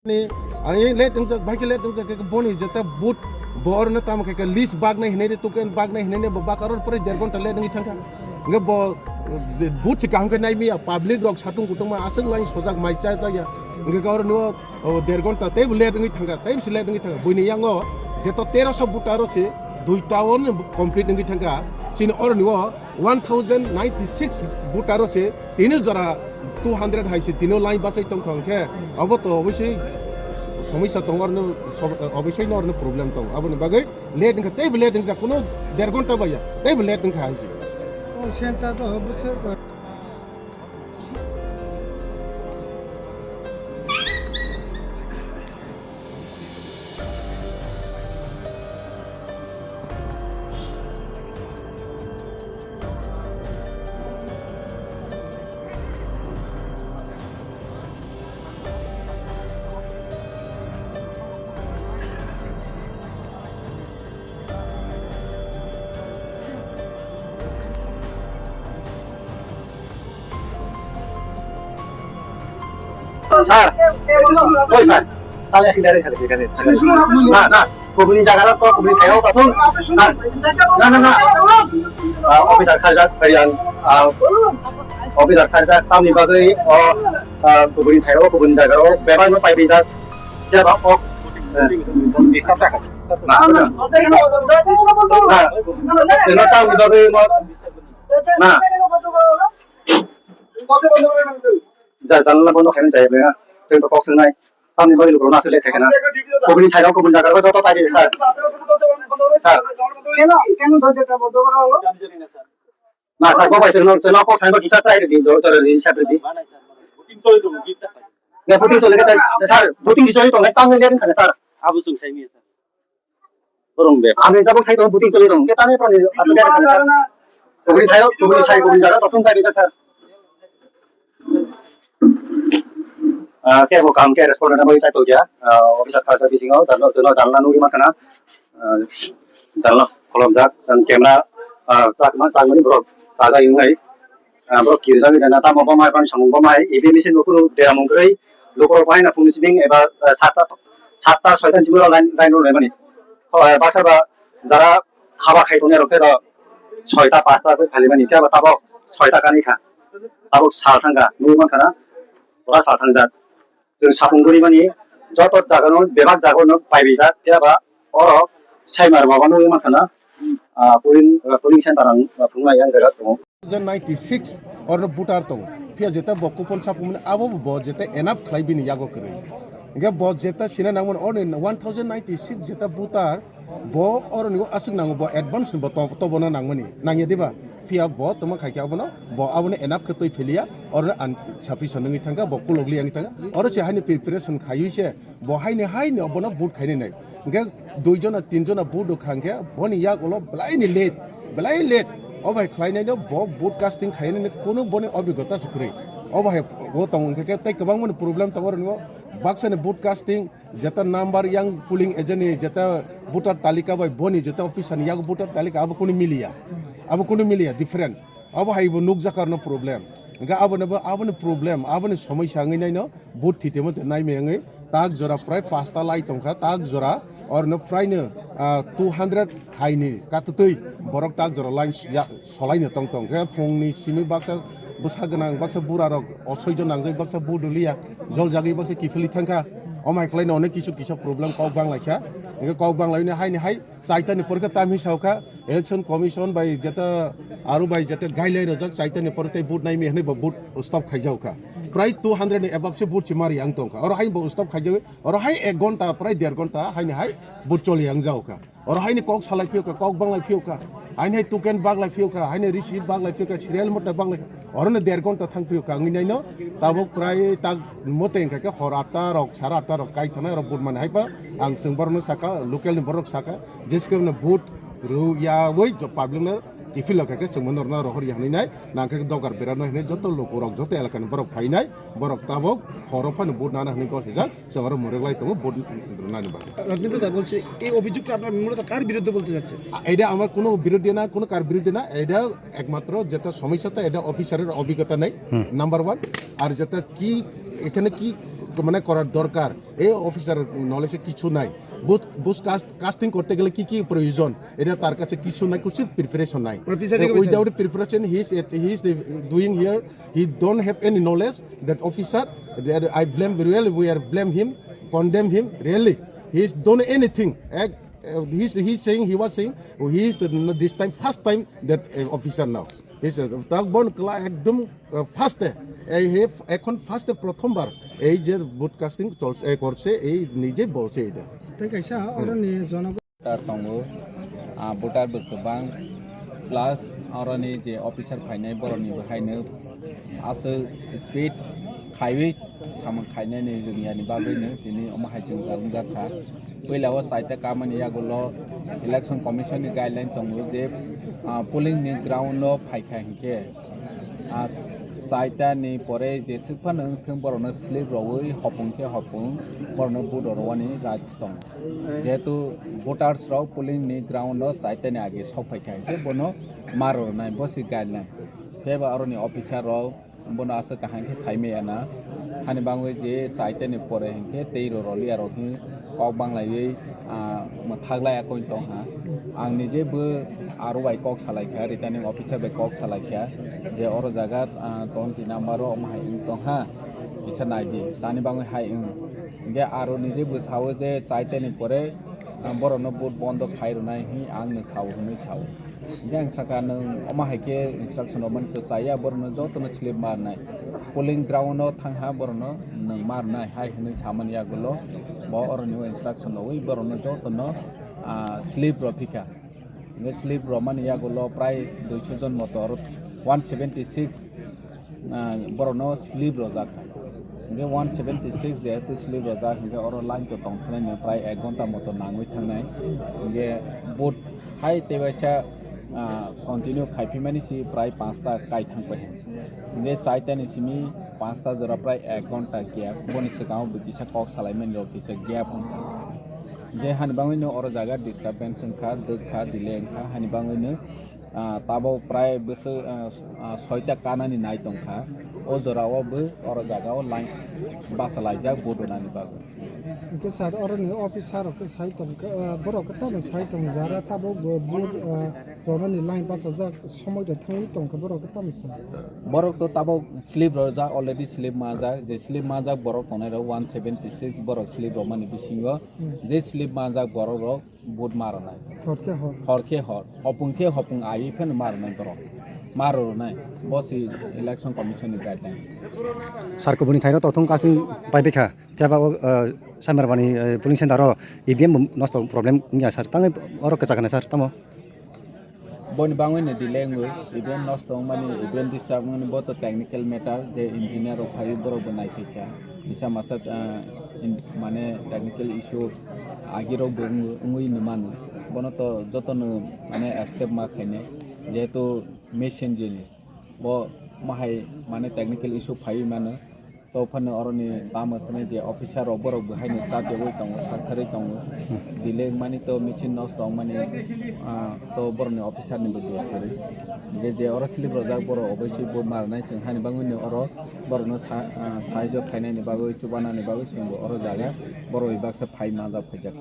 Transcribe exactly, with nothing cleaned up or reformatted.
Ni, ani late wngjak, bhai khe late wngjak, khe boni jeta boot bo orno tamo khe, khe list bag nai hinai de, token bag nai hinai de, bo bag aro pore der ghonta late wngwi thangkha. Hingke bo, eh, boot se kaham khe nai miya, public rok satung kutungma aswk line sojak mai cha cha ya. Hingke oro no, oh, der ghonta teibo late wngwi thangkha, teibo se late wngwi thangkha. Buini yango jeto teroso boot aro se duita o complete wngwi thangkha. Chini oro no one thousand ninety six boot aro se tini jora two hundred hai se tini line bachai tongkha hwnkhe abo to obviously somosya tongo, orno so-, obviously no orno problem tongo, aboni bagwi late wngkha, teibo late wngkha, kuno der ghonta baiya teibo late wngkha hai se. O center to bwswk Sir, oi sir, tali asing direct khali khali. Na, na, kubuni jaga to kubuni thayo to thung. Na, na, na, na. Ah, officer kharjak, bari ang, ah, officer kharjak, tamni bagwi, oh, ah, kubuni thayo, kubuni jaga, oh, bebak no pai bijak. Ya, ba, oh. Na, na, na, na, tamni bagwi, oh, na. Ja, janala bondo khaina jaya bela. Chwng to kok swngnai. Tamni bagwi lukurok aswk late khaikha na. Kubuni thairok kubun jaga rok joto tai sir. Sir. Keno, keno dhorjeta bondo kora holo? Na sir, kok bai chwngno, chwngno kok sanba kisa try ridi, jor chore ridi, sir ridi. Ne voting chole khe tai, sir, voting si chole tong, tamni late khaina sir. Abo chwng saimanya sir. Borong be. Ami tabuk sai tong, voting choli tong. Khe tangwi phone ni aswk khe kha sir. Kubuni thayo, kubuni thai, kubuni jaga to thung kha sir. Ah, khe bo kam khe respondent bai sai to kya. Ah, officer kha sa bisingo, jano, jano, janla nuri ma kana. Ah, janla, kolom jak, jan camera, ah, jak ma, jak mani borok, taja yung nai. Ah, borok kirjagwi rwna tamo bo mai phano samung bo mai, E V M machine bo kunu deramung kwrwi, lukurok bai na phung sibing eba, ah, satta, satta soita ni simi rok line, line rok laimani. Kho, ah, baksa ba jara haba khai tongnai rok tei rok soita pasta khe phalimani, tei abo tabok soita kanwi kha, tabok sal thang kha, nugwi man kha na, pura sal thangjak. Chwng sapung guri mani joto jaga no bebak jaga no pairijak, phiya ba oro Saimar Baba nugwi mankha na, ah, polling, ah, polling center ang, ah, phunuknai yang jaga tongo. Two thousand ninety-six orno voter tongo, phiya jeta bo kupon sapung mani abo bo jeta enough khlai bini yago kwrwi. Hingke bo jeta sina nangmani orni one thousand ninety-six jeta voter bo oroni aswk nango, bo advance bo to-, tobona nangmani, nangya diba? Phiya bo tongma khaikhe abono, bo abono enough khe twi philiya, oro an sufficient wngwi thangkha, bo kulokli wngwi thangkha. Oro se haini preparation khaiwi se, bo haini, haini bono vote khainai nai. Hingke dui jona, tin jona vote rok khangkhe, boni yak ulo belaini late, belai late. O bai khlainaino bo vote casting khainani kuno boni obigota se kwrwi. O bai o tong hingke khe tei kwbangmani problem tongo oro nw, baksani vote casting, jeta number yang polling agent ni jeta voter talika bai boni jeta officer ni yago voter talika abo kunu miliya, abo kunu miliya, different. Abo hai bo nukjakha no problem. Hingke abo no bo, abo ni problem, abo ni somosya wngwi naino vote thitimo te naimai wngwi tak jora prai pasta lai tongkha, tak jora orno prai no, ah, two hundred hai ni katutwi borok tak jora line ya, solai no tong tong khe phung ni simi baksa bwsa gwnang, baksa bura rok o soi jon nangjak, baksa vote rwliya, jol jagwi baksa kiphilwi thangkha. O mai khlai no onek kisu kisa problem kok bang lai kha. Hingke kok bang lai ni hai ni hai chaita ni porkhe tam hi sao kha, election commission bai jeta aro bai jeta guideline rojak chaita ni porkhe vote nai mi hinwi bo vote stop khai jao kha. Prai two hundred ni above se vote se mari ang tong kha. Oro hai bo stop khai jao, oro hai ek ghonta, prai der ghonta hai ni hai vote choli ang jao kha. Oro haini kok salai phiyokha, kok banglai phiyokha, haini hai token baglai phiyokha, haini receipt baglai phiyokha, serial mote baglai, oro no der ghonta thang phiyokha, wngwi naino tabuk prai tak mote wngkha khe hor atta rok, sara atta rok kai thana rok vote mani hai pa, ang chwng borok no saka, local ni borok saka, jeske no vote rw ya wi jo public no kiphil kha khe chwng bono rohor ya hinwi nai, nang khe dogar bera no hinwi joto luku rok, joto elaka ni borok phai nai, borok tabuk horo phano vote nana hinwi gosijak. Chwng aro mwrwk lai tongo vote rwnani bagwi. রাজনীতি দল বলছে, এই অভিযোগটা আপনারা মূলত কার বিরুদ্ধে বলতে চাচ্ছেন? এটা আমার কোনো বিরোধী না, কোনো কার বিরুদ্ধে না, এটা একমাত্র যেটা সমস্যা, তো এটা অফিসারের অভিজ্ঞতা নেই, হুম। Number one. আর যেটা কি, এখানে কি মানে করার দরকার। এই অফিসার নলেজে কিছু নাই। বুথ, বুথ কাস্ট, কাস্টিং করতে গেলে কি কি প্রয়োজন, এটা তার কাছে কিছু নাই, কিছু প্রিপারেশন নাই। Preparation তো নেই, without preparation, he is, he is doing here, he don't have any knowledge, that officer, that I blame, really, we are blame him, condemn him, really. He is done anything. Ek-, uh, he is, he is saying, he was saying, oh, he is the, this time, first time that uh, officer now. He said, tak bon kla ekdom, uh, first, eh, he, এখন ফার্স্টে প্রথমবার এই যে booth casting চলছে, এ, করছে, এই নিজে বলছে এটা। Tei kaisa oroni jonogo- Voter tongo, ah, voter bo kwbang, plus oroni je officer phainai borokni bo haino aswk speed khaiwi samung khainani rwngyani bagwino tini omo hai chwng jalwk jak kha. Puila o chaita kamani yagulo Election Commission ni guideline tongo je, ah, polling ni ground o phaikha hinkhe, ah, chaita ni pore jeswk phano wngthung borokno slip rwui hopung khe hopung borokno vote rwani rights tongo. Jehetu voters rok polling ni ground o chaita ni age sok phaikha hinkhe bono ma rwnai, bo se guideline. Phiya ba aroni officer rok bono aswk kaham khe sai maya na. Hani bagwi je chaita ni pore hinkhe tei rw rwliya rok hwn kok banglaiwi, ah, mwthak laiya koi tong ha. Ang nije bo aro bai kok salai kha, returning officer bai kok salai kha je oro jaga, ah, twenty number o omo hai wng tong ha, kisa nai di, tani bagwi hai wng. Hinkhe aro nije bo sao je chaita ni pore, ah, borokno vote bondo khai rwnai hwnwi ang no sao hwnwi sao. Hinkhe ang sakha, nwng omo hai khe instruction rwmani to chaya, borokno jotono slip ma rwnai. Polling ground o thang ha, borokno nwng ma rwnai hai hwnwi samani yagulo bo oroni o instruction rwui borokno jotono, ah, slip rw phikha. Hinkhe slip rwmani yagulo prai duiso jon moto oro one seventy six, ah, borokno slip rwjak. Hinkhe one seventy six jehetu slip rwjak, hinkhe oro line to tong sinai no prai ek ghonta moto nangwi thangnai. Hinkhe vote hai tei waisa, ah, continue khaiphaimani si prai panchta kai thangpai. Hinkhe chaita ni simi panchta jora prai ek ghonta gap. Boni swkango bo kisa kok salaimani rok kisa gap wngkha. Hinkhe hani bagwino oro jaga disturbance wngkha, dwkha, delay wngkha, hani bagwino ah, tabok prai bwswk, ah, ah, soita kanani nai tongkha. O jorao bo oro jagao line bachalaijak vote rwnani bagwi. Hwnkhe sir, oroni officer rok khe sai tongkha, ah, borok khe tamo sai tong jara tabok bo vote, ah, rwnani line bachajak somoi rok thangwi tongkha, borok khe tamo sai? Borok to tabok slip rojak, already slip majak, je slip majak borok tongnai rok one seventy six borok slip rwmani bisingo, hmm, je slip majak borok rok vote ma rwnai. Hor khe hor. Hor khe hor. Hopung khe hopung aiwi phano ma rwnai borok. Ma rwnai. Bo si Election Commission ni guideline. Sir, kubuni thaino tothong kasni pai bikha. Phiya ba o, eh, Samarabani, eh, polling center o E V M bo nosto problem wngya sir. Tangwi oro kwchak hwnwi sir, tamo? Boni bagwi no delay wngwi, E V M nosto wngmani, E V M disturb wngmani, bo to technical matter, je engineer rok phaiwi borok bo naiphai kha. Kisa masa, ah, in-, mane technical issue agirok bo wng-, wngwi no mano. Bono to jotono mane accept ma khainai, jehetu machine jinis. Bo mahai mane technical issue phaiwi mano. To phano oroni tamo swnai je officer rok borok bo haino chatyawi tongo, saktharwi tongo. Delay wngmani to machine nosto wngmani, ah, to borokni officer ni bo dos kwrwi. Hinkhe je oro slip rojak borok oboisoi bo ma rwnai chwng hani bagwino oro borokno sa-, ah, sahajyo khainani bagwi, chubanani bagwi chwngbo oro jaga borok bai baksa phai manjak phaijak.